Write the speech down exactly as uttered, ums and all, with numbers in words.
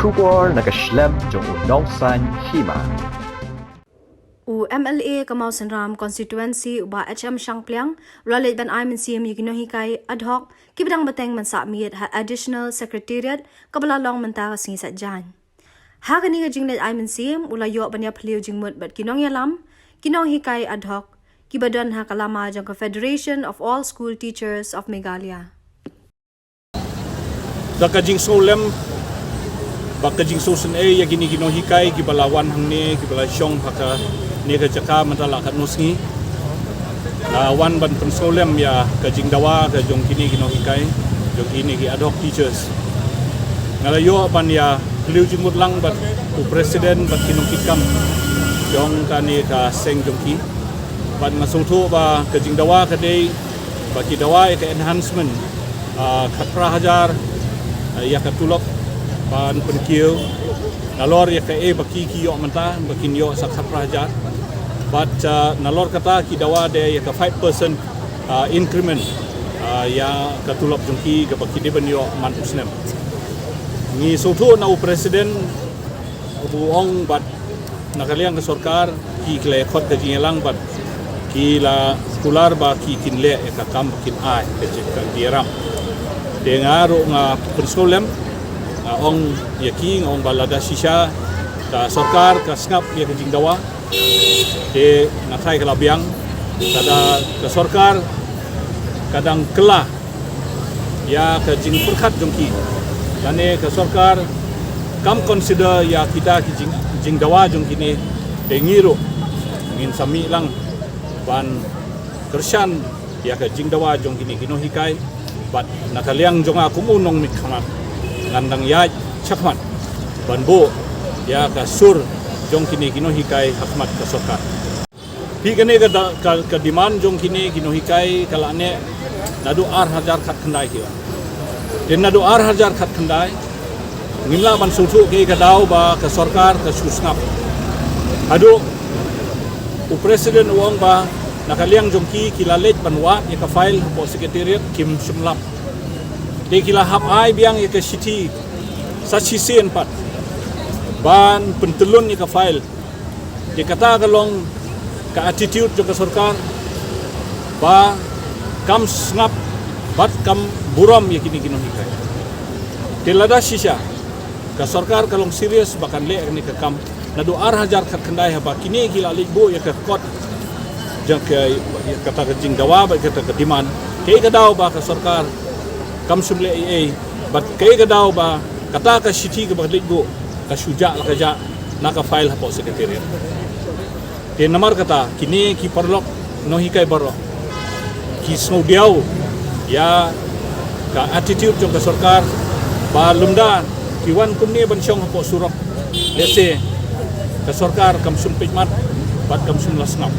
Khubor na ka shlem jong u Nongsaiñ Hima. U M L A ka Mawsynram Constituency, u Bah H M Shangpliang, u la leit ban ai mynsiem ïa ki nonghikai ad hoc kiba dang bteng ban sah miet ha Additional Secretariat kaba la long mynta ka sngi Saitjaiñ. Ha kane ka jingleit ai mynsiem, u la ïoh ban ïaphylliew jingmut bad ki nongïalam, ki nonghikai ad hoc kiba don ha ka lama jong ka Federation of All School Teachers of Meghalaya. Da ka jingsngewlem bad ka jingsngewsynei ïa kine ki nonghikai kiba la wan hangne, kiba la shong ha kane ka jaka mynta la katno sngi. Nga wan ban pynsngewlem ïa ka jingdawa ka jong kine ki nonghikai, jong kine ki ad hoc teachers. Nga la ïoh ban ïaphylliew jingmut lang bad u president bad ki nongkitkam jong kane ka seng jong ki. Bad nga sngewthuh ba ka jingdawa ka dei ba ki dawa ïa ka enhancement, ah, khatphra hajar, ah, ïa ka tulop ban pynkiew. Nalor ïa kaei ba ki, ki ïoh mynta, ba kin ïoh sa khatphra hajar. Bad, ah, nalor kata ki dawa de ïa ka five percent, ah, increment, ah, ïa ka tulop jong ki kaba ki dei ban ïoh man u snem. Ngi sngewthuh na u president, u ong bad na ka liang ka sorkar ki, ki la ïakhot ka jingïalang bad ki la kular ba ki kin leh ïa ka kam ba kin ai ka jing, ka jingïarap. Te nga ruh nga pynsngewlem, nga ong ïa ki, nga ong ba lada shisha ka sorkar ka sngap ïa ka jingdawa, te nga tharai ka la biang. Lada ka sorkar ka dang kylla ïa ka jingpyrkhat jong ki, lane ka sorkar kam consider ïa kita ki jing, jingdawa jong kine, te ngi ruh ngin sa mih lang ban kyrshan ïa ka jingdawa jong kine ki nonghikai. Bad na ka liang jong nga kum u nongmihkhmat, ngan dang ïaid shakhmat ban buh ïa ka sur jong kine ki nonghikai ha khmat ka sorkar. Phi, kane ka da, ka, ka demand jong kine ki nonghikai ka la neh naduh ar hajar khatkhyndai ki. Te naduh ar hajar khatkhyndai ngim lah ban sngewthuh kaei ka daw ba ka sorkar ka shu sngap. Haduh u president u ong ba na ka liang jong ki, ki la leit ban wad ïa ka file hapoh secretariat, kim shym lap. Te ki la hap ai biang ïa ka shithi sa shisien pat ban pyntyllun ïa ka file. Te kata ka long ka attitude jong ka sorkar ba kam sngap bad kam burom ïa kine ki nonghikai. Te lada shisha ka sorkar ka long serious ba kan leh kane ka kam, naduh ar hajar khatkhyndai haba kine ki la leit buh ïa ka kot jong ka, ïa kata ka jingdawa bad kata ka demand, kaei ka daw ba ka sorkar kam shym leh ei ei, bad kaei ka daw ba kata ka shithi kaba leit buh ka shu jah la ka jah na ka file hapoh secretariat. Te namar kata kine ki paralok nonghikai baroh ki sngewdiaw ïa ka attitude jong ka sorkar, ba lymda ki wan kumne ban shong hapoh surok, lehse ka sorkar kam shym peit mat bad kam shym la sngap.